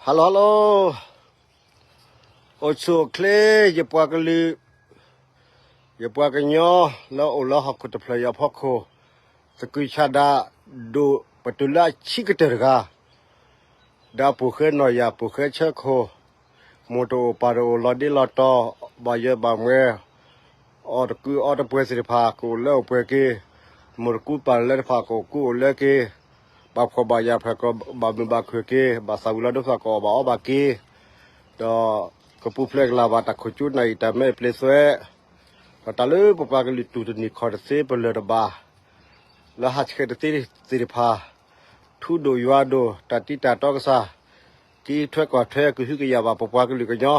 Hello hello, အိၣ်ဆူၣ်အိၣ်ချ့ ယပှၤကလုာ်, ယပှၤကညီလၢအိၣ်လၢဟီၣ်ခိၣ်တဖျၢၣ်အံၤအဖီခိၣ်, သကုၤဆးဒး ဒိၣ်ပတုၤလၢအဆံးကတၢၢ်တဂၤ, ဒီးပိာ်ဃဲနီၢ်ယၤ ပိာ်ဃဲဆၢခိၣ်, မိၢ်တအိၣ်ပၢ်တအိၣ် လီၤဒ့လီၤတီၤ, ဘၣ်ယၢၤဘၣ်မွဲၤ, အီၣ်တကူအီတပှဲၤသ့ၣ်တဖၣ် ကအိၣ်လၢအိၣ်ပှဲၤက့ၤ, မိၢ်တကူပၢ်လၢတဖၣ် ကအိၣ်ကူအိၣ်လၢက့ၤ, ဘၣ်ဖှီၣ်ဘၣ်ယာ်ဖျၢၣ် ကဘၣ်မုာ်ဘၣ်ခုၣ်က့ၤ, ဘၣ်သးဝံၤလီၤဒိသး ကအီၣ်ဘၣ်အီဘၣ်က့ၤ, ဒီးကပူၤဖျဲးကလာ်ဘၣ်တၢ်ခိၣ်ကၠူနၢ်အံၤ တၢ်မဲအပျ့ၤသွဲး, ဒီးတၢ်လၢပပှၤကလုာ်တူၢ်တန့ၢ်ခီၣ်တသ့ ပလၢၢ်တဘၣ် လၢဟးဆှဲးတသ့သ့ၣ်တဖၣ်, ထူဒိၣ်ယွၤဒိၣ် တၢ်တံတၢ်တီကစၢ်, က့ၤထွဲကွၢ်ထွဲ ကဟုကယာ်ဘၣ်ပပှၤကလုာ်ကညီ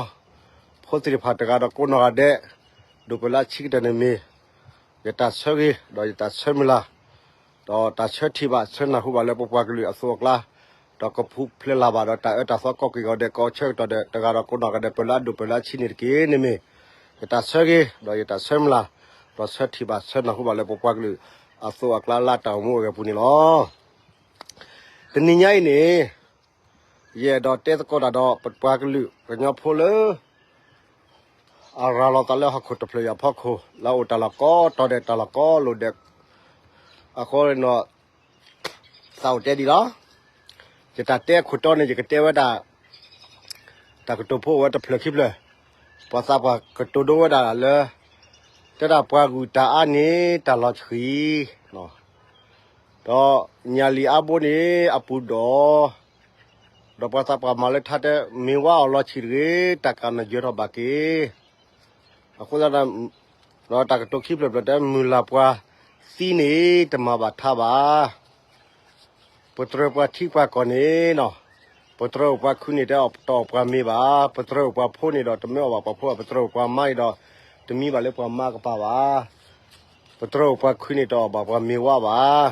ဖိသ့ၣ်တဖၣ် တဂၤဒီးကိးနီၢ်ဂၤဒဲး, ဒိၣ်ပလၢအဆံးကတၢၢ်န့ၣ်မ့ၢ် ယတၢ်ဆၢဂ့ၤ ဒီးယတၢ်ဆၢမုၢ်လၢ်, ဒီးတၢ်ဆၢထံၣ်ဘၣ်ဆၢနၢ်ဟူဘၣ်လၢပပှၤကလုာ်အသိးအကျါ, ဒီးကပူၤဖျဲးလၢ်ဘၣ်ဒီးတၢ်အၢတၢ်သီ ကီၢ်က့ၤကီၢ်ဒဲး ကီၢ်ဆၢကတီၢ်ဒီး တဂၤဒီးကိးနီၢ်ဂၤဒဲး ပလၢအဒိၣ်ပလၢအဆံးန့ၣ်တက့ၢ်န့ၣ်မ့ၢ် ယတၢ်ဆၢဂ့ၤ ဒီးယတၢ်ဆၢမုၢ်လၢ်, ဒီးဆၢထံၣ်ဘၣ်ဆၢနၢ်ဟူဘၣ်လၢပပှၤကလုာ်အသိးအကျါ လၢတၢ်အိၣ်မူအဂ့ၢ်အပူၤန့ၣ်လီၤ. တနံၤညါအံၤန့ၣ် ယအဲၣ်ဒိးတဲသကိးတၢ်ဒီးပပှၤကလုာ်ကညီဖိလၢ အရၤလီၤသးလၢဟီၣ်ခိၣ်တဖျၢၣ်အံၤအဖီခိၣ် လၢအအိၣ်တၢ်လီၢ်ကိးတီၤဒဲး တၢ်လီၢ်ကိးလိာ်ဒဲး, အဃိန့ၣ်ဒီး သးအိၣ်တဲဒ်လီၤ. ယတၢ်တဲအခိၣ်တီန့ၣ် ယကတဲဝဲဒၣ် တၢ်ကတိၤဖိအိၣ်ဝဲတဖျၢၣ်ခံဖျၢၣ်, ပှၤသးပှၢ်ကတိၤဒိဝဲဒၣ်လၢ တဲဒၣ်ပှၤဂုၤတၢ်အါန့ၢ်တၢ်လီၤဆှံ, ဒီးညၣ်လံာ်အါဘိန့ၣ်အပူၤဒီး, ဒီးပှၤသးပှၢ်မၤလၢထါတဲ မ့ၢ်ဝါအီၣ်လီၤဆှံတဂ့ၤ, တၢ်ကးနယၢၤထီၣ်ဘၣ်က့ၤ. အဃိသတးဒီး ဒီးတၢ်ကတိၤခံဖျၢၣ်ဖျၢၣ်တဲ မုၢ်လၢ်ပှၤသံန့ၣ် တမၤဘၣ်ထါဘၣ်. ပတြၢၤပှၤထံပှၤကီၢ်န့ၣ်နီၤ, ပတြၢၤအိၣ်ပှၤခုန့ၣ် တအီၣ်တအီၣ်ပှၤမ့ၤဘၣ်. ပတြၢၤအိၣ်ပှၤဖိန့ၣ်ဒီး တမ့ၢ်အီၣ်ဘၣ်ပှၤဖိဘၣ်. ပတြၢၤအိၣ်ပှၤမါန့ၣ်ဒီး တမံဘၣ်လၢပှၤမါကပၤဘၣ်. ပတြၢၤအိၣ်ပှၤခုန့ၣ် တအီၣ်ဘၣ်ပှၤမ့ၤဝါဘၣ်.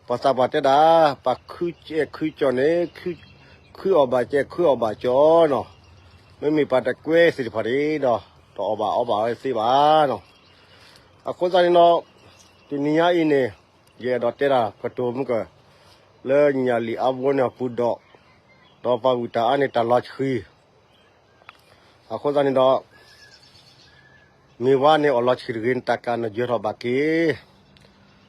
ပှၤသးပှၢ်တဲဒၣ် ပှၤခုကဲခုကီၤန့ၣ် ခုအီၣ်ဘၣ်ကဲ ခုအီၣ်ဘၣ်ကီၤနီၤ. မ့မ့ၢ်ပှၤတကွဲသ့ၣ်တဖၣ်န့ၣ်ဒီး တအီၣ်ဘၣ်အီဘၣ်ဝဲသ့ဘၣ်နီၤ. အဃိသတးန့ၣ်ဒီး တနံၤညါအံၤန့ၣ် ယအဲၣ်ဒိးတဲတၢ်ကတိၤမုၢ်ကၢၢ် လၢညၣ်လံာ်အါဘိန့ၣ်အပူၤဒီး, ဒီးပှၤဂုၤတၢ်အါန့ၢ်တၢ်လီၤဆှံ အဃိသတးန့ၣ်ဒီး မ့ၢ်ဝါန့ၣ်အီၣ်လီၤဆှံတဂ့ၤ တၢ်ကးနယၢၤထီၣ်ဘၣ်က့ၤ.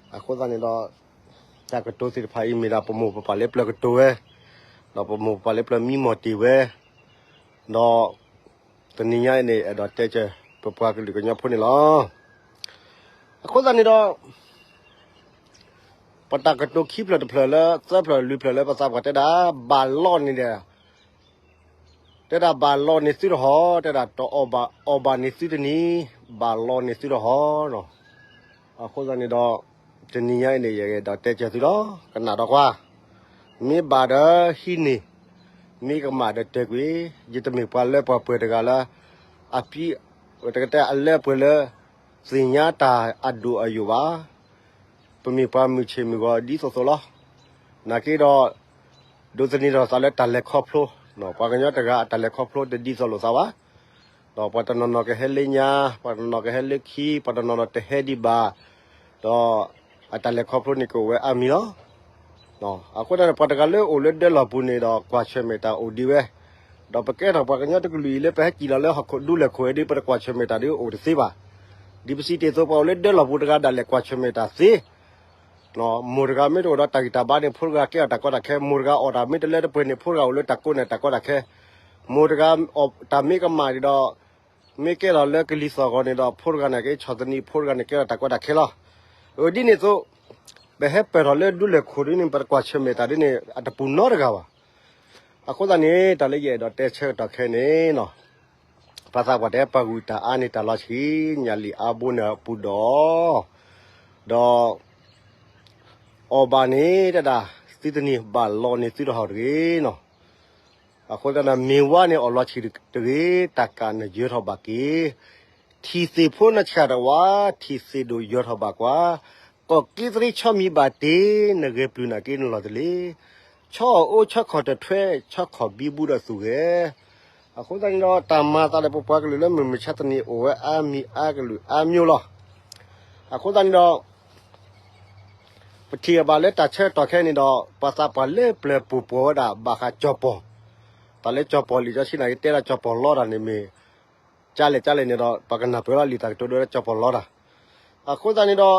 အဃိသတးန့ၣ်ဒီး တၢ်ကတိၤသ့ၣ်တဖၣ်အံၤမ့ၢ်ဒၣ်ပမိၢ်ပပၢ်လၢပျၢၤကတိၤဝဲ, ဒီးပမိၢ်ပပၢ်လၢပျၢၤမံမီၢ်တ့ၢ်ဝဲ, ဒီး တနံၤညါအံၤန့ၣ် အဲၣ်ဒိးတဲကၢၤ ပပှၤကလုာ်ကညီဖိန့ၣ်လီၤ. အဃိသတးန့ၣ်ဒီး ပတၢ်ကတိၤခံဖျၢၣ်တဖျၢၣ်လၢ သၢဖျၢၣ်လွံၢ်ဖျၢၣ်လၢပသးပှၢ်တဲဒၣ် ဘၣ်လီန့ၣ်ဒီး တဲဒၣ်ဘၣ်လီန့ၢ်သုတဟီၣ်, တဲဒၣ်တအီၣ်ဘၣ် အီၣ်ဘၣ်န့ၢ်သုတနံၤ, ဘၣ်လီန့ၢ်သုတဟီၣ်နီၤ. အဃိသတးန့ၣ်ဒီး တနံၤညါအံၤန့ၣ် ယအဲၣ်ဒိးတဲကၢၤသုလီၤ. ကနၣ်ဒီးကွၢ်, မ့ၢ်ဘၣ်ဒီးဟံးန့ၢ်, မ့ၢ်ကမၣ်ဒီးတဲာ်ကွံာ်, ယတမ့ၢ်ပှၤလၢပှၤပှဲၤတဂၤလၢ အပံ, တကတဲအလၢပှဲၤလၢ သ့ၣ်ညါတၢ်အဒိၣ်အယိာ်ဘၣ်. ပမ့ၢ်ပှၤမုၢ်ဆ့ၣ်မုၢ်ဂီၤဒ်သိးသိးလီၤ. နာ်က့ဒီး ဒိးသန့ၤထီၣ်သးလၢတၢ်လဲၤခီဖျိ, ပှၤကညီတဂၤအတၢ်လဲၤခီဖျိတဒ်သိးလိာ်သးဘၣ်. ဒီးပှၤတနီၤနီၤကဟဲလၢညါ, ပှၤတနီၤနီၤကဟဲလၢခံ, ပှၤတနီၤနီၤတဟဲဒံးဘၣ်. ဒီးအတၢ်လဲၤခီဖျိန့ၣ်ကအိၣ်ဝဲအါမံၤလီၤ. အဃိသတးန့ၣ် ပှၤတဂၤလၢအိၣ်လၢဒၢလီၢ်ပူၤန့ၣ်ဒီး ကွၢ်ဆၢၣ်မဲာ်တၢ်အိၣ်ဒံးဝဲ, ဒီးပကဲထီၣ်ပှၤကညီတကလုာ်အံၤလၢပဟဲစံၣ်လီၤလၢဟီၣ်ခိၣ်ဒူလဲၣ်ခိၣ်ဝဲဒီး ပတကွၢ်ဆၢၣ်မဲာ်တၢ်ဒီးအိၣ်တသ့ဘၣ်. ဒ်ပစံးတ့ၢ်အသိး ပှၤအိၣ်လၢဒၢလီၢ်ပူၤတဂၤဒၣ်လဲာ်ကွၢ်ဆၢၣ်မဲာ်တၢ်သ့ မိၢ်တဂၤမ့ၢ်တအိၣ်ဒီးတၢ်ဂံၢ်တၢ်ဘါန့ၣ် ဖိတဂၤကဲထီၣ်တၢ်ကီတၢ်ခဲ, မိၢ်တဂၤအီၣ်တၢ်မ့ၢ်တလၢတပှဲၤန့ၣ် ဖိတဂၤအိၣ်လၢတၢ်ကိးန့ၣ်တၢ်ကီတၢ်ခဲ, မိၢ်တဂၤအီၣ်တၢ်မ့ၢ်ကမၣ်န့ၣ်ဒီး မ့ၢ်ကဲထီၣ်လၢကလံၤသီၣ်ဂီၤန့ၣ်ဒီး ဖိတဂၤန့ၣ်က့ၤဆီၣ်သနံး ဖိတဂၤန့ၣ်ကဲထီၣ်တၢ်ကီတၢ်ခဲလီၤ. အဒ်န့ၣ်အသိး ပဟဲပၢၢ်ထီၣ်လၢဒူလဲၣ်ခိၣ်ဒ်န့ၣ် ပတကွၢ်ဆၢၣ်မဲာ်တၢ်ဒ်န့ၣ် အတပူၤနီတဂၤဘၣ်. အဃိသတးန့ၣ် တၢ်လၢယအဲၣ်ဒိးတဲဆၢကတီၢ်ခဲအံၤန့ၣ် ပှၤသးပှၢ်တဲပှၤဂုၤတၢ်အါန့ၢ်တၢ်လီၤဆှံ ညၣ်လံာ်အါဘိန့ၣ်အပူၤဒီး, ဒီး အီၣ်ဘၣ်န့ၣ်တဒၣ် သုတနံၤ ဘၣ်လီန့ၢ်သုတဟီၣ်တဂ့ၤနီၤ. အဃိသတးန့ၣ် မ့ၢ်ဝါန့ၣ်အီၣ်လီၤဆှံတဂ့ၤ တၢ်ကးနယၢၤထီၣ်ဘၣ်က့ၤ. ထံၣ်သ့ၣ်ဖိနဆှၣ်တဝါ ထံၣ်သ့ၣ်ဒိၣ်ယၢၤထီၣ်ဘၣ်ကွၢ်. ကီၢ်က့သရံးဆီမံၤဘၣ်တ့ၢ် နဂဲၤပျုၤနာ်က့နလီၢ်တလ့ၢ်. ဆီအိၣ်အိၣ်ဆီခီၣ်တထွဲ ဆီခီၣ်ဘံဘူဒီးသူၣ်ဂဲၤ. အဃိသတးန့ၣ်ဒီး တၢ်မၤသးလၢပပှၤကလုာ်လၢမုၢ်မဆါတနံၤအိၣ်ဝဲအါမံၤအါကလုာ်အါမျိုးလီၤ. အဃိသတးန့ၣ်ဒီး ထံၣ်အဘၣ်လၢတၢ်ဆၢကတီၢ်ခဲအံၤန့ၣ်ဒီး ပှၤသးပှၢ်လၢပျၢၤပူၤပှီၤဝဲဒၣ် ဘၣ်ဃးကၠီၤပီၤ, တၢ်လၢကၠီၤပီၤလံာ်စီဆှံန့ၣ် ကတဲဒၣ်ကၠီၤပီၤလီတၢ်န့ၣ်မ့ၢ် ကလဲၣ်ကလဲၣ်န့ၣ်ဒီး ပှၤကနၢ်ပၢၢ်လီၤလံာ်တၢ်ကတိၤဒိဝဲဒၣ်ကၠီၤပီၤလီတၢ်. အဃိသတးန့ၣ်ဒီး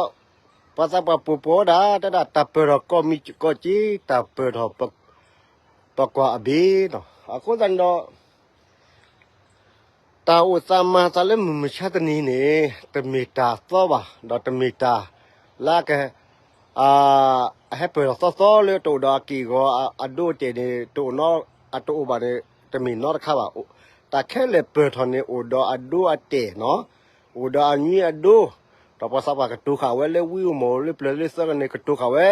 ပှၤသးပှၢ်ပူၤပှီၤဝဲဒၣ် တဲဒၣ်တၢ်ပၢၢ်ထီၣ်ကီၢ်မံကီၢ်က့ တၢ်ပၢၢ်ထီၣ် ပကွၢ်အဘ့ၣ်နီၤ. အဃိသတးန့ၣ်ဒီး တၢ်အိၣ်သးမၤသးလၢမုၢ်မဆါတနံၤန့ၣ် တမ့ၢ်တၢ်သီဘၣ်, ဒီးတမ့ၢ်တၢ်လၢအက အဟဲပၢၢ်ထီၣ်သီသီလၢတအိၣ်ဒီးအက့ၢ်အဂီၤအဒိအတဲာ်န့ၣ် တအိၣ်နီ အတအိၣ်ဘၣ်န့ၣ် တမ့ၢ်နီတခါဘၣ်. တၢ်ခဲလၢာ်ပၢၢ်ထီၣ်န့ၣ်အိၣ်ဒီးအဒိအတဲာ်နီၤ, အိၣ်ဒီးအနွံအဒိ, ဒီးပှၤသးပှၢ်ကတိၤဃာ်ဝဲလၢဝံဧိၤမီၢ်ဧိၤလၢပျၢၤလၢသၢဂၤန့ၣ် ကတိၤဃာ်ဝဲ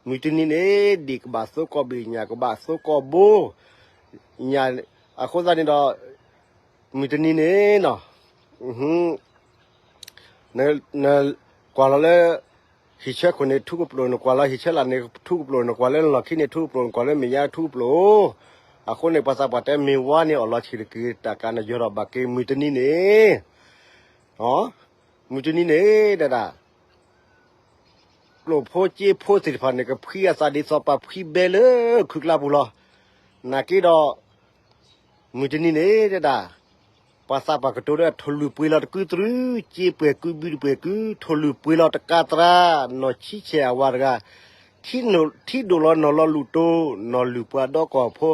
မုၢ်တနံၤန့ၣ် ဒ့ၣ်ကဘၣ်သိကီၢ်ဘ့ၣ် ညၣ်ကဘၣ်သိကီၢ်ဘိ ညၣ်, အဃိသတးန့ၣ်ဒီး မုၢ်တနံၤန့ၣ်နီၤ နကွၢ်လီၤလၢ ဟံၣ်ဆၢခိၣ်န့ၣ်ထူကပျိာ်, နကွၢ်လီၤဟံၣ်ဆၢလာ်န့ၣ်ထူကပျိာ်, နကွၢ်လၢနလီၢ်ခံန့ၣ်ထူကပျိာ်, နကွၢ်လၢမဲာ်ညါထူကပျိာ်. အဃိန့ၣ် ပှၤသးပှၢ်တဲမ့ၢ်ဝါန့ၣ် အီၣ်လီၤဆံးတက့ၢ်, တၢ်ကးနယီၤထီၣ်ဘၣ်က့ၤ မုၢ်တနံၤန့ၣ် မုၢ်တနံၤန့ၣ် တဲဒၣ် ကျိာ်ဖိစ့ဖိသ့ၣ်တဖၣ်န့ၣ် ကဖှံအသးဒ်သိးပှၤဖှံဘဲလၢခုၣ်ကျါပူၤလီၤ. နာ်က့ဒီး မုၢ်တနံၤန့ၣ် တဲဒၣ် ပှၤသးပှၢ်ကတိၤဒီး ထိၣ်လွံၢ်ပှ့ၤလီၤတကုတြူ, စ့ပှဲၤကု ဘုတပှဲၤကု, ထိၣ်လွံၢ်ပှ့ၤလီၤတကးသရၣ်, နီၢ်ဆံဆဲးအဝၤတဂၤ, ထံဒိၣ်လီၤနီၢ်လီၤလူၢ်တိ, နီၢ်လုၢ်ပှၤဒီကီၢ်ဖိ,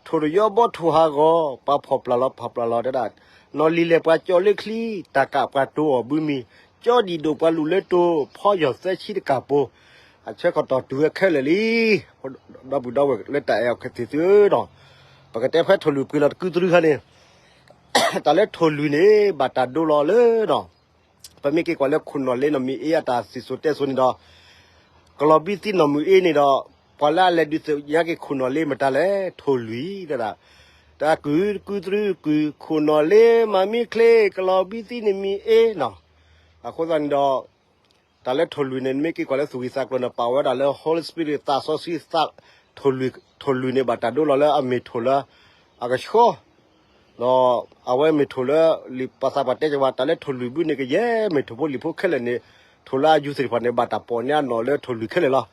ထိၣ်တယီဘီထိၣ်ဟးဂီၤ, ပှၤဖီၣ်ပျၢ်လီၤဖီၣ်ပျၢ်လီၤ တဲဒၣ်, နီၢ်လံၤလဲၢ်ပှၤကၠီလၢချံ, တၢ်ကးပှၤတိၤအီၣ်ဘုမံၤ, ကၠီဒံၣ်ဒိၣ်ပှၤလူၢ်လၢတိၤ, ဖီယီၢ်သၢဆံတကးပိၤ, အဆၢကတီၢ်တုၤဝဲခဲလၢာ်လံ. ဒီပုၢ်ဒီဝဲၢ်လၢတၢ်အဲၣ်အီၤကသ့ၣ်သုဧၢဒီး ပကတဲဖဲထိၣ်လွံၢ်ပှ့ၤလီၤတကုတြူခါန့ၣ် တၢ်လၢထိၣ်လွံၢ်န့ၣ် ဘၣ်တၢ်ဒိလီၤလၢဒီး ပမ့ၢ်က့ၤကွၢ်လၢခိၣ်နီၣ်လ့နီၢ်မုၢ်အ့အတၢ်စံၣ်စိၤတဲစိၤန့ၣ်ဒီး ကလီၤဘံသံနီၢ်မုၢ်အ့န့ၣ်ဒီး ပှၤလၢအလဲၤဒုးသ့ၣ်ညါက့ၤခိၣ်နီၣ်လ့မတၤလဲၣ် ထိၣ်လွံၢ်တဲဒၣ် တၢ်ကုၢ်တကုတြူကုၢ် ခိၣ်နီၣ်လ့မၤမံချ့ ကလီၤဘံသံန့ၣ်မုၢ်အ့နီၤ. အဃိသတးန့ၣ်ဒီး တၢ်လၢထိၣ်လွံၢ်န့ၣ် နမ့ၢ်က့ၤကွၢ်လၢသူၣ်ဂံၢ်သးကျိၤန့ၣ် ပာ်ဝဲဒၣ်လၢ Holy Spirit သးစီဆှံသး ထိၣ်လွံၢ်န့ၣ် ဘၣ်တၢ်ဒိလီၤလၢအမ့ၢ်ထိၣ်လၢအကဆှီ ဒီးအဝဲမ့ၢ်ထိၣ်လၢ လံာ်ပှၤသးပှၢ်တဲကဝဲ တၢ်လၢထိၣ်လွံၢ်ဘုန့ၣ်ကယဲၢ် မ့ၢ်ထိၣ်ဖိလံၣ်ဖိခဲလၢာ်န့ၣ် ထိၣ်လၢအယူၤသ့ၣ်တဖၣ်န့ၣ် ဘၣ်တၢ်ပိာ်န့ၢ်အနီၣ်လၢထိၣ်လွံၢ်ခဲလၢာ်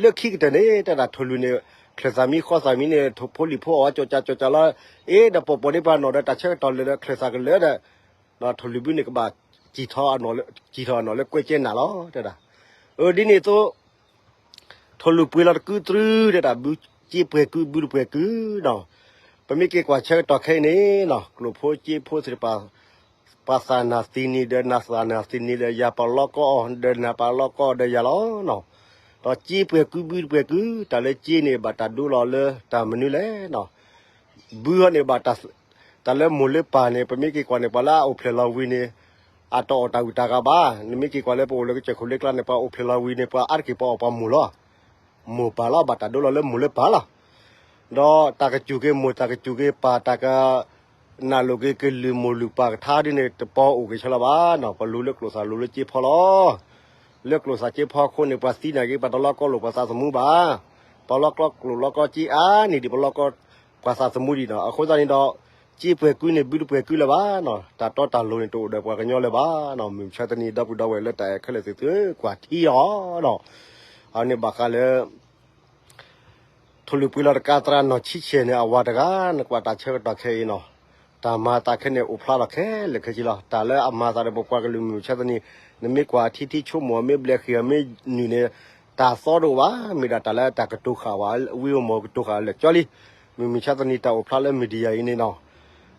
လီၤ. လၢခံကတၢၢ်န့ၣ် တၢ်ဒၣ်ထိၣ်လွံၢ်န့ၣ် ချၢၣ်သၣ်မံဃီသၣ်မံန့ၣ် ထိၣ်ဖိလံၣ်ဖိအီၣ်ဝဲကၠီၣ်ကၠီၣ်ကၠီၣ်ကၠီၣ်လီၤ. အ့ ဒီးပိာ်ပိာ်န့ၢ်ပှၤနီၣ်ဒီးတၢ်ဆၢကတီၢ်လၢာ်ဒီးချၢၣ်သၣ်ကလၢာ်ဒီး ဒီးထိၣ်လွံၢ်ဘုန့ၣ်ကဘၣ် စံၣ်ထီၣ်အနီၣ်လၢကွဲကဲနၤလီၤ တဲဒၣ်. အၢ ဒ်န့ၣ်အသိး ထိၣ်လွံၢ်ပှ့ၤလီၤတကုတြူ တဲဒၣ် ဘုစ့ပှဲၤကု ဘုတပှဲၤကုနီၤ. ပမ့ၢ်က့ၤကွၢ်ဆၢကတီၢ်ခဲအံၤန့ၣ်နီၤ ကျိာ်ဖိစ့ဖိသ့ၣ်တဖၣ် ပှၤသးနၢ်သံနံၤဒီးနၤသးနၢ်သံနံၤဒီးယၤ ပှၤလီကီအီၤဒီးနၤ ပှၤလီကီအီၤဒီးယၤလီၤနီၤ. ဒီးစ့ပှဲၤကု ဘုတပှဲၤကု တၢ်လၢစ့န့ၣ် ဘၣ်တၢ်ဒိလီၤလၢတၢ်မနုၤလဲၣ်နီၤ. ဘုဟီန့ၣ်ဘၣ်တၢ် တၢ်လၢမိၢ်လၢပၢ်န့ၣ် ပမ့ၢ်က့ၤကွၢ်န့ၣ် ပှၤလၢအအိၣ်ဖျဲၣ်လီၤဝံၤန့ၣ် အတအီၣ်တၢ်ဂုၤတၢ်ဂၤဘၣ်. နမ့ၢ်က့ၤကွၢ်လၢပအိၣ်လၢကစၢၢ်ခိၣ်လ့ကျါန့ၣ် ပှၤအိၣ်ဖျဲၣ်လီၤဝံၤန့ၣ် ပှၤအါတက့ၢ်ပှၤအီၣ်ပှၤမိၢ်လီၤ. မိၢ်ပၢ်လီၤ ဘၣ်တၢ်ဒိလီၤလၢမိၢ်လၢပၢ်လီၤ. ဒီးတၢ်ကစူၢ်က့ၤမိၢ် တၢ်ကစူၢ်က့ၤပၢ် တၢ်က နၢ်လိာ်က့ၤကလုၢ်မိၢ်လုၢ်ပၢ်ကထါဒ်န့ၣ် တပီအိၣ်က့ၤဆၢလီၤဘၣ်နီၤ. ပလူၤလၢကျိာ်စၢ်လူၤလၢစ့ဖီလီၤ. လၢကျိာ်စၢ်စ့ဖီအဃိန့ၣ် ပှၤသံနာ်က့ ပှၤတလီကီလိာ်ပှၤသးသမူဘၣ်. ပှၤလီကီကျိာ်လီကီစ့အါန့ၢ်ဒံး ပလီကီပှၤသးသမူဒံးနီၤ. အဃိသတးန့ၣ်ဒီး စ့ပှဲၤကုန့ၣ် ဘုတပှဲၤကုလၢၤဘၣ်နီၤ. တၢ်တီတၢ်လိၤန့ၣ် တအိၣ်ဒီးပှၤကညီလၢၤဘၣ်နီၤ. မုၢ်မဆါတနံၤ ဒီပုၢ်ဒီဝဲၢ်လၢတၢ်အဲၣ်ခဲလၢာ်သ့ၣ်သု ကွၢ်ထံအီၤနီၤ. အန့ၣ်ဘၣ်ဃးလၢ ထိၣ်လွံၢ်ပှ့ၤလီၤတကးသရၣ်နီၢ်ဆံဆဲးန့ၣ် အဝၤတဂၤ နကွၢ်တၢ်ဆၢကတီၢ်ခဲအံၤနီၤ, တၢ်မၤသးခဲန့ၣ် အိၣ်ဖျါထီၣ်ခဲလၢာ်ခဲဆ့လီၤ. တၢ်လၢအမၤသးဒီးပပှၤကလုာ်မုၢ်မဆါတနံၤ နမ့ၢ်ကွၢ်ထံထံဆိကမိၣ် မ့ၢ်ဘျဲးဃံၤ မ့ၢ်နုာ်န့ၣ် တၢ်သီတအိၣ်ဘၣ်, မ့ၢ်ဒၣ်တၢ်လၢတၢ်ကတိၤဃာ်ဝဲ ဝံဧိၤမီၢ်ကတိၤဃာ်လၢာ်ကၠီလံ. မုၢ်မဆါတနံၤ တၢ်အိၣ်ဖျါလၢ media အံၤန့ၣ်နီၤ,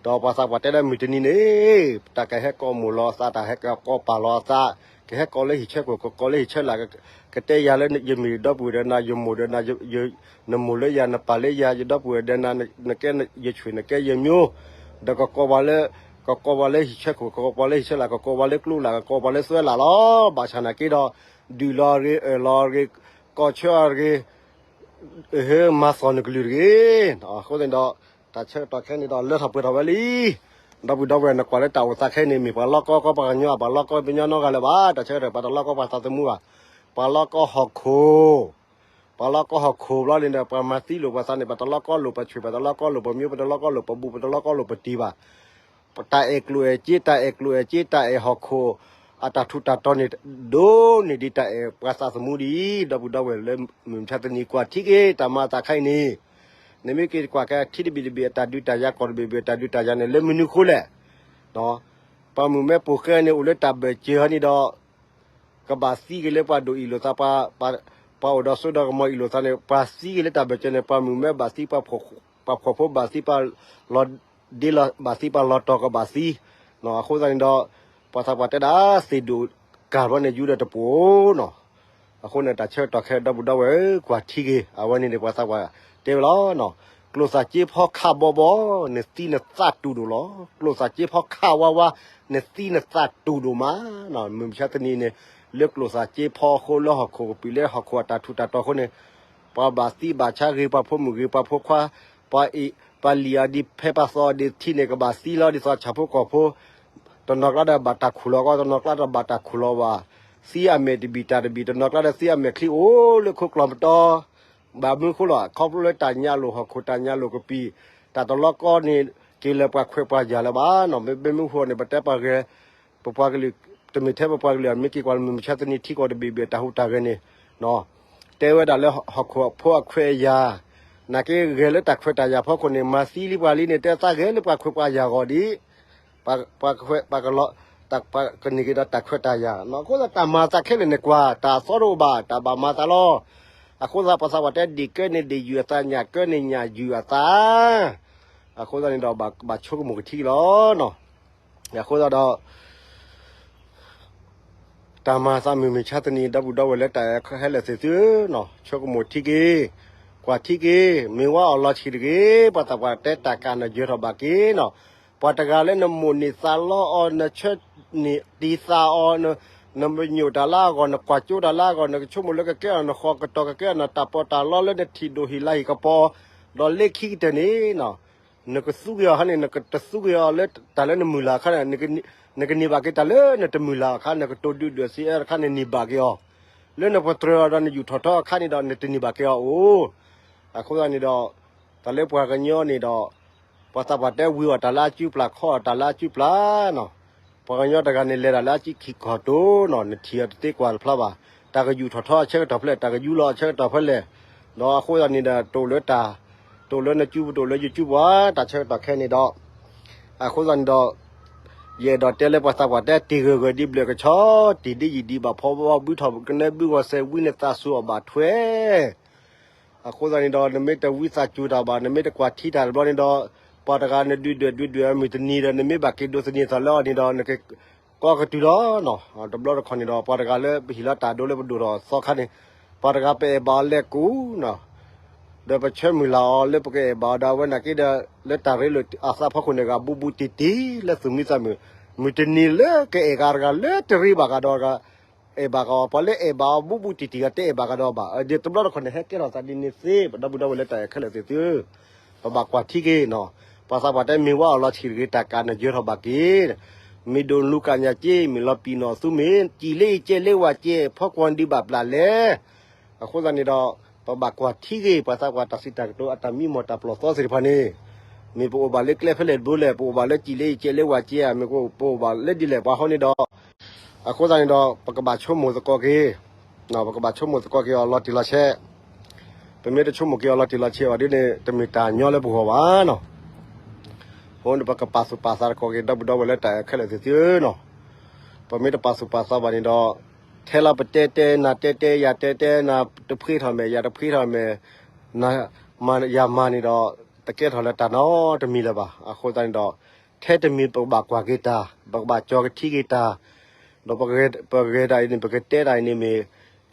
ဒီးပှၤသးပှၢ်တဲလၢမုၢ်တနံၤန့ၣ် တၢ်ကဟဲကိးမိၢ်လီၤအသး တၢ်ဟဲကိးပၢ်လီၤအသး, ကဟဲကိးလၢဟံၣ်ဆၢခိၣ် ကကိးလၢဟံၣ်ဆၢလာ်, ကတဲယၤလၢယမ့ၢ်ဒီပုၢ်ဝဲၢ်ဒီးနၤ, ယမိၢ်ဒီးနၤ, နမိၢ်လၢယၤ, နပၢ်လၢယၤ, ယဒီပုၢ်ဝဲၢ်ဒီးနၤ, နကဲယဆွေ နကဲယမျိုး, ဒီးကကိးပှၤလၢ, ကကိးပှၤလၢဟံၣ်ဆၢခိၣ်, ကကိးပှၤလၢဟံၣ်ဆၢလာ်, ကကိးပှၤလၢကျိလၢ်, ကကိးပှၤလၢသွဲလာ်လီၤ. ဘၣ်ဆၣ်နာ်က့ဒီး ဒုၣ်လီၤရ့ အၢၣ်လီၤရ့, ကီၢ်ဆၢအီၤတဂ့ၤ, မၤသီၣ်နကလုၢ်တဂ့ၤ. အဃိသတးဒီး တၢ်ဆၢကတီၢ်ခဲအံၤန့ၣ်ဒီး လၢထီၣ်ပှဲၤထီၣ်ဝဲလံ. ဒီပုၢ်ဒီဝဲၢ် နကွၢ်လၢတၢ်အိၣ်သးခဲအံၤန့ၣ် မ့ၢ်ပှၤလီကီကီပှၤကညီ, ပှၤလီကီပညီနီတဂၤလၢၤဘၣ်. တၢ်ဆၢကတီၢ် ပှၤတလီကီပှၤသးသမူဘၣ်. ပှၤလီကီဟီၣ်ခိၣ်, ပှၤလီကီဟီၣ်ခိၣ်ဘျီန့ၣ်ဒီး ပှၤမၤသံလိာ်ပှၤသးန့ၣ် ပှၤတလီကီလိာ်ပှၤဆွေ, ပှၤတလီကီလိာ်ပှၤမျိုး, ပှၤတလီကီလိာ်ပှၤဘူး, ပှၤတလီကီလိာ်ပှၤတံၤဘၣ်. တၢ်အဲၣ်ကျိၣ်အဲၣ်စ့, တၢ်အဲၣ်ကျိၣ်အဲၣ်စ့, တၢ်အဲၣ်ဟီၣ်ခိၣ်, အတၢ်ထူးတၢ်တီၤန့ၣ် ဒိၣ်န့ၢ်ဒံးတၢ်အဲၣ်ပှၤသးသမူဒ်အံၤ ဒီပုၢ်ဒီဝဲၢ်လၢမုၢ်မဆါတနံၤ ကွၢ်ထံက့ၤတၢ်မၤအသးခါအံၤန့ၣ်, နမ့ၢ်က့ၤကွၢ်က့ၤထံတဘ့ၣ်တဘ့ၣ် အတၢ်ဒုးတၢ်ယၤ ကီၢ်တဘ့ၣ်ဘ့ၣ် အတၢ်ဒုးတၢ်ယၤန့ၣ် လၢမနုၤအဃိလဲၣ်. ပှၤမုၢ်မ့ၢ်ပိာ်ဃဲန့ၣ် အိၣ်လၢတၢ်ဘၢၣ်စၢၤဟီန့ၣ်ဒီး ကဘၣ်သံက့ၤလၢပှၤဒိၣ်အ့ၣ်လိာ်သး, ပှၤအိၣ်ဒီးစိဒီးကမီၤအ့ၣ်လိာ်သးန့ၣ် ပှၤသံက့ၤလၢတၢ်ဘၢၣ်စၢၤန့ၣ် ပှၤမုၢ်မ့ၢ်ဘၣ်သံ, ပှၤဖှီၣ်ဖိဘၣ်သံ, ပှၤလီၤဒ့လီၤဘၣ်သံ, ပှၤလီၤတီၤကဘၣ်သံ. အဃိသတးန့ၣ်ဒီး ပှၤသးပှၢ်တဲဒၣ် သ့ၣ်ဒိၣ်ကၢ်ဘျီန့ၣ် ယူဒီးတပိာ်နီၤ. အဃိန့ၣ် တၢ်ဆၢကတီၢ်ခဲ ဒီပုၢ်ဒီဝဲၢ် ကွၢ်ထံက့ၤ အဝဲန့ၣ်န့ၣ် ပှၤသးပှၢ်တဲဝဲလီၤ. ကျိၣ်စၢ်က့ဖီခးဘီဘီ, နသံနသးတူၢ်ဒိၣ်လီၤ. ကျိၣ်စၢ်က့ဖီခးဝါဝါ, နသံနသးတူၢ်ဒိၣ်မး. မုၢ်မဆါတနံၤန့ၣ် လၢကျိၣ်စၢ်က့ဖီအဃိ လၢဟီၣ်ခိၣ်ကပံာ် လၢဟီၣ်ခိၣ်အတၢ်ထူးတၢ်တီၤအဃိန့ၣ် ပှၤဘၣ်သံဘၣ်ဆါဂ့ၤ ပှၤဖိမုၣ်ဂ့ၤ ပှၤဖိခွါ, ပှၤအံၤ ပှၤလံၣ်အီၤဒ်ဖဲပှၤသီအီၤဒ်ထံန့ၣ် ကဘၣ်သံလီၤ ဒ်သိးဆၣ်ဖိကီၢ်ဖိ, တနီၤကျါဒီးဘၣ်တၢ်ခူၣ်လီၤကီး တနီၤကျါဒီးဘၣ်တၢ်ခူၣ်လီၤဘၣ်, သံအမဲာ်တဘံၣ်တၢ်တဘံၣ် တနီၤကျါဒီးသံအမဲာ်ချံအိၣ်လၢခိကျီၢ်ပတီၢ်, ဘၣ်မနုၤအဃိလဲၣ် ခီဖျိလၢတၢ်ညါလိာ်ဟီၣ်ခိၣ် တၢ်ညါလိာ်ကပံာ်, တၢ်တလီၢ်ကီၢ်န့ၣ် က့ၤလၢပှၤခွဲးပှၤယာ်လၢၤဘၣ်နီၤ. မ့မ့ၢ်မုၢ်ဃိန့ၣ် ပတဲပှၤဂဲၤ ပပှၤကလုာ် တမ့ၢ်ထဲပပှၤကလုာ် မ့ၢ်က့ၤကွၢ်လၢမုၢ်မဆါတနံၤထံကီၢ်တဘ့ၣ်ဘ့ၣ် တၢ်ဟူးတၢ်ဂဲၤန့ၣ် တဲဝဲဒၣ်လၢဟီၣ်ခိၣ်ဖိအခွဲးအယာ်, နာ်က့ဂဲၤလၢတၢ်ခွဲးတၢ်ယာ်ဖီခိၣ်န့ၣ် မၤသံလံပှၤလံန့ၣ် တဲသးဂဲၤလၢပှၤခွဲးပှၤယာ်အဂီၢ်ဒ် ပှၤခွဲး ပှၤကလီၤ ကန့ၢ်က့ၤဒီးတၢ်ခွဲးတၢ်ယာ်နီၤ. အဃိသတးတၢ်မၤသးခဲလၢာ်န့ၣ်ကွၢ် တၢ်အသီတအိၣ်ဘၣ် တၢ်ဘၣ်မၤသးလီၤ. အဃိသတးပှၤသးပှၢ်တဲဒ့ၣ်ကၢန့ၣ်ဒ့ၣ်ယုၢ်အသး ညၣ်ကၢန့ၣ်ညၣ်ယုၢ်အသး အဃိသတးန့ၣ်ဒီး ဘၣ်ဆိကမိၣ်ကထံက့ၤလီၤနီၤ. အဃိသတးဒီး တၢ်မၤသးမုၢ်မဆါတနံၤ ဒီပုၢ်ဒီဝဲၢ်လၢတၢ်အဲၣ်ခဲလၢာ်သ့ၣ်သုဧၢနီၤ ဆိကမိၣ်ထံက့ၤ, ကွၢ်ထံက့ၤ, မ့ၢ်ဝါအီၤလီၤဆံးတဂ့ၤ, ပှၤသးပှၢ်တဲတၢ်ကးနယၢၤထီၣ်ဘၣ်က့ၤနီၤ. ပှၤတဂၤလၢနမိၣ်န့ၢ်သးလီအီၤ နဆၢန့ၢ်တံၤသးအီၤ, နပညိၣ်တၢ်လၢအဂီၢ် နကွၢ်ကၠိတၢ်လၢအဂီၢ် နကဆိကမိၣ်လၢကကဲအီၤ နဃီၤကတီၤကကဲအီၤ နတၢ်ပီးတၢ်လီလၢနထံၣ်ဒိၣ်ဟ့ၣ်လါဟ့ၣ်ကပီၤ, ဒီးလၢခံကတၢၢ်န့ၣ်နီၤ နကသူက့ၤအီၤခါန့ၣ် နကတသူက့ၤအီၤလၢတၢ်လၢနမုၢ်လၢ်အခါန့ၣ် နကန့ၢ်ဘၣ်က့ၤတၢ်လၢနတမုၢ်လၢ်အခါ နကတိၤဒုၣ်ဒွဲၣ်စံးအၢတခါန့ၣ်န့ၢ်ဘၣ်က့ၤအီၤ, လၢနပတြၢၤအီၤဒီးနယူာ်ထီၣ်ထီအခါန့ၣ်ဒီး နတန့ၢ်ဘၣ်က့ၤအီၤအိၣ်. အဃိသတးန့ၣ်ဒီး တၢ်လၢပှၤကညီန့ၣ်ဒီး ပှၤသးပှၢ်တဲဝံအီၤတၢ်လၢအစုပျၢ် ခီအီၤတၢ်လၢအစုပျၢ်နီၤ. ပှၤကညီတဂၤန့ၣ် လဲၤတၢ်လၢအစုခံခီၣ်တိၤနီၤ နထံၣ်အီၤတသ့ကွၢ်တဖျါဘၣ်. တၢ်ကယူာ်ထီၣ်ထီအဆၢကတီၢ်ဖဲလဲၣ် တၢ်ကယူာ်လီၤအဆၢကတီၢ်ဖဲလဲၣ်, ဒီးအဃိသတးန့ၣ်ဒီး တအိၣ်လၢတၢ် တအိၣ်လၢနစုပူၤ တအိၣ်လၢယစုပူၤဧါ တၢ်ဆၢကတီၢ်ခဲအံၤန့ၣ်ဒီး အဃိသတးန့ၣ်ဒီး ယအဲၣ်ဒိးတဲလၢပှၤသးပှၢ်တဲတ့ၢ်ဂၢၢ်ဂၢၢ်ဒ်ဘျၢၣ်ကဆီ တ့ၢ်ဒ်ယံာ်ဒံးဘၣ်ဖီဘီဘီ ဘုထီၣ်ကနဲဘုဂီၤစဲးဝံနသးစူၤအီၤဘၣ်ထွဲ အဃိသတးန့ၣ်ဒီး နမ့ၢ်တဝံသးစူၤတၢ်ဘၣ် နမ့ၢ်တကွၢ်ထံတၢ်တဘျီန့ၣ်ဒီး ပှၤတဂၤနဒုၣ်ဒွဲၣ်ဒုၣ်ဒွဲၣ်အမုၢ်တနံၤဒီး နမ့ၢ်ဘၣ်က့ၤဒိးသန့ၤသးလၢအီၤန့ၣ်ဒီး နကကိးကတုၤလီၤနီၤ. တဘျီတခီၣ်န့ၣ်ဒီး ပှၤတဂၤလၢပဟံၣ်လီၤတၢ်ဒိလၢပဒိၣ်ထီၣ်သီခါန့ၣ် ပှၤတဂၤပအဲၣ်ဘၣ်အီၤလဲၤကူနီၤ ဒီးပဆၢမုၢ်လၢ်အီၤလၢပကအဲၣ်ဘၣ်အီၤဒီး အဝဲနာ်က့ဒီး လၢတၢ်ရ့လိာ်အသးဖီခိၣ်န့ၣ် ဂၤဘူးဘူးတံၢ်တံၢ်လၢသူၣ်မံသးမုာ် မုၢ်တနံၤလၢကအဲၣ်ဂၤတဂၤလၢတရ့ဘၣ်ဂၤဒီး အဲၣ်ဘၣ်ကီး ပှၤလၢအဲၣ်ဘၣ်အီၤဘူးဘူးတံၢ်တံၢ်ဂၤ တအဲၣ်ဘၣ်ကဒီးဘၣ်. ဒီးတဘျီတခီၣ်န့ၣ် ဟဲကဲထီၣ်သးဒ်န့ၣ်သ့ ပဒီပုၢ်ဒီဝဲၢ်လၢတၢ်အဲၣ်ခဲလၢာ်သ့ၣ်သုဧၢ ပဘၣ်ကွၢ်ထံက့ၤနီၤ. ပှၤသးပှၢ်တဲမ့ၢ်ဝါအီၤလီၤဆံးတဂ့ၤ တၢ်ကးနယၢၤထီၣ်ဘၣ်က့ၤ မ့ၢ်ဒိၣ်လူၤကၣ်ညၣ်က့ မ့ၢ်လီၤပံာ်နီၣ်သူမ့ၢ် စံၣ်လၢအံၤကဲလၢဝၤကဲ ဖီကွၢ်ဒံးဘၣ်ပျၢ်လဲၣ်. အဃိသတးန့ၣ်ဒီး ပဘၣ်ကွၢ်ထံက့ၤ ပှၤသးပှၢ်တၢ်စံးတၢ်ကတိၤ အတၢ်မံမီၢ်တၢ်ပျီၢ်သီသ့ၣ်တဖၣ်န့ၣ် မ့ၢ်ပအိၣ်ဘၣ်လၢကျဲဖဲလဲၣ်တဘိလဲၣ် ပအိၣ်ဘၣ်လၢစံၣ်လၢအံၤကဲလၢဝၤကဲဧါ မ့ၢ်ပအိၣ်ဘၣ်လၢဒ်လဲၣ်ပှၤဟီန့ၣ်ဒီး အဃိသတးန့ၣ်ဒီး ပကဘၣ်ဆိကမိၣ်သကိးက့ၤ ပကဘၣ်ဆိကမိၣ်သကိးက့ၤအီၤလီၤတံၢ်လီၤဆဲး ပမ့ၢ်တဆိကမိၣ်က့ၤအီၤလီၤတံၢ်လီၤဆဲးဘၣ်ဒ်န့ၣ် တမ့ၢ်တၢ်ညီလၢပဂီၢ်ဘၣ်နီၤ. အဃိန့ၣ် ပကပာ်သူၣ်ပာ်သးသကိးက့ၤ ဒီပုၢ်ဒီဝဲၢ်လၢတၢ်အဲၣ်ခဲလၢာ်သ့ၣ်သုဧၢနီၤ. ပမ့ၢ်တပာ်သူၣ်ပာ်သးဘၣ်န့ၣ်ဒီး ထဲလၢပတဲတဲ နၤတဲတဲ ယၤတဲတဲ နၤတဖှ့ထီၣ်မဲာ် ယၤတဖှ့ထီၣ်မဲာ် နၤမၤယၤမၤန့ၣ်ဒီး တကဲထီၣ်လၢတၢ်နီတမံၤလၢၤဘၣ်. အဃိသတးန့ၣ်ဒီး ထဲတမံၤပကဘၣ်ကွၢ်က့ၤတၢ် ပကဘၣ်ကၠီၤကထံက့ၤတၢ် ဒီးပဂဲၤတၢ်အံၤန့ၣ် ပကတဲတၢ်အံၤန့ၣ်မ့ၢ်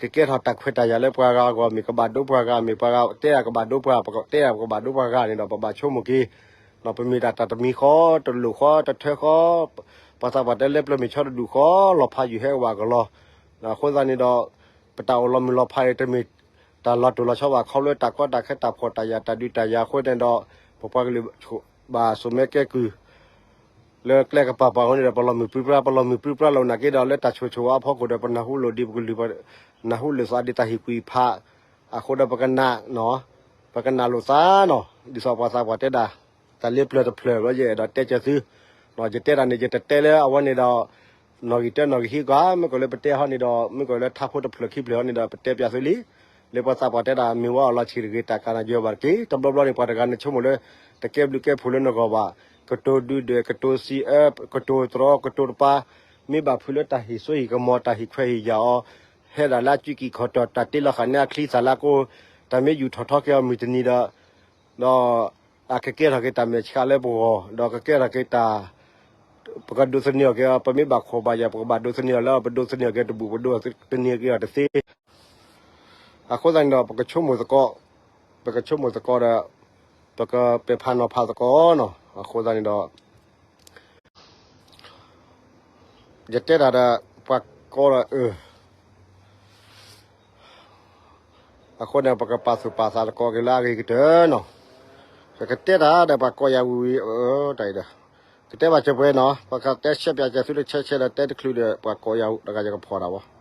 ကကဲထီၣ်တၢ်ခွဲးတၢ်ယာ်လၢပှၤဂၤအဂီၢ် မ့ၢ်ကဘၣ်ဒိပှၤဂၤ မ့ၢ်ပှၤဂၤတဲအကဘၣ်ဒိပှၤ ပကတဲအကဘၣ်ဒိပှၤဂၤန့ၣ်ဒီး ပဘၣ်ဆိကမိၣ်က့ၤ ပမ့ၢ်တၢ်တၢ်တမံၤဃီ တလိၣ်ဃီ တထၢဃီ ပှၤသးပှၢ်တဲလၢပျၢၤမ့ၢ်ဆီတဒူၣ်ဃီ လီၤဖးယုၢ်ဟဲဝးကလီၤ. အဃိသတးန့ၣ်ဒီး ပတၢ်အိၣ်လီၤမုၢ်လီၤဖးအံၤ တမ့ၢ်တၢ်လီၤတိၢ်လီၤဆီဘၣ် ခီဖျိတၢ်ကီတၢ်ခဲတၢ်ဖှီၣ်တၢ်ယာ်တၢ်ဒုးတၢ်ယၤအဃိန့ၣ်ဒီး ပပှၤကလုာ် ဘၣ်စိာ်မဲာ်ကဲကုၢ် လၢကျဲကပၤပၤအဃိန့ၣ်ဒီး ပလီၤမုၢ်ပြံပြါ ပလီၤမုၢ်ပြံပြါလီၤနာ်က့ဒီး လၢတၢ်ဆိၣ်ဆိၣ်ဝါအဖီခိၣ်ဒီး ပနၢ်ဟူလိာ်ဒံးပကလုၢ် နၢ်ဟူလိာ်သးဒ်တၢ်ဟ့ၣ်ကူၣ်ဖး အဃိဒီးပကနၣ် ပကနၣ်လိာ်သးနီၤ ဒ်သိးပှၤသးပှၢ်တဲဒၣ် တၢ်လၢပျၢၤတဖျၢၣ်ဘျီ ယအဲၣ်ဒိးတဲကၢၤသု ယတဲတၢ်န့ၣ် ယတတဲလၢအဝဲန့ၣ်ဒီး နီၣ်ဂံၢ်တၢနီၣ်ဂံၢ်ဟံးကွၢ် မ့ၢ်ကီးလၢပတဲဟီန့ၣ်ဒီး မ့ၢ်ကီးလၢထါဖိတဖျၢၣ်ခံဖျၢၣ်ဟီန့ၣ်ဒီး ပတဲပၠးသုလံ. လၢပှၤသးပှၢ်တဲဒၣ် မ့ၢ်ဝဲအလီၤဆံးတဂ့ၤ တၢ်ကးနၤယၢၤဘၣ်တက့ၢ်. တဘျီဘျီန့ၣ် ပှၤတဂၤန့ၣ်ဆိကမိၣ်လၢ တကဲဘျုးကဲဖှိၣ်လၢနဂီၢ်ဘၣ်. ကတိၤဒုၣ်ဒွဲၣ် ကတိၤစံးအၢ ကတိၤတြီ ကတိၤတပၤ မ့ၢ်ဘၣ်ဖုးလၢတၢ်ဟ့ၣ်စိဟ့ၣ်ကမီၤ တၢ်ဟ့ၣ်ခွဲးဟ့ၣ်ယာ်အီၤ ဟဲဒၣ်လၢအစုကံၢ်ခီၣ်တီၢ် တၢ်တ့လီၤဃာ်န့ၢ်အချံသၣ်လၢအကိ တၢ်မ့ၢ်ယူာ်ထီၣ်ထီက့ၤအီၤမုၢ်တနံၤဒီး ဒီး အကကဲထီၣ်က့ၤတၢ်မဲာ်ဆှးလၢပဂီၢ် ဒီးကကဲထီၣ်က့ၤတၢ် ပကဒိးသန့ၤအီၤက့ၤ ပမ့ၢ်ဘၣ်ခိၣ်ဘၣ်ယာ် ပကဘၣ်ဒိးသန့ၤအီၤလၢ ပဒိးသန့ၤအီၤက့ၤတဘူၣ် ပဒိးသန့ၤက့ၤအီၤတသ့. အဃိသတးန့ၣ်ဒီး ပကဆိကမိၣ်သကိး, ပကဆိကမိၣ်သကိးဒီး ပကပဲာ်ဖးနီၤဖးသကိးနီၤ. အဃိသတးန့ၣ်ဒီး ယတဲတၢ်ဒီး ပှၤကိးဒီးအၢ အဃိန့ၣ် ပကပာ်သူၣ်ပာ်သးသကိးက့ၤလၢအဂ့ၤကတၢၢ်နီၤ. ယကတဲတၢ်ဒီးပှၤကိးယၤဝံၤဝံၤ အၢ တၢ်အံၤဒီး ကတဲဘၣ်စၢၤပှဲၤနီၤ ပကတဲရှဲပၠးစၢၤသုတဆဲးဆဲးဒီးတဲတချုးဒီး ပှၤကိးယၤတဂၤယကဖီၣ်တၢ်ဝဲ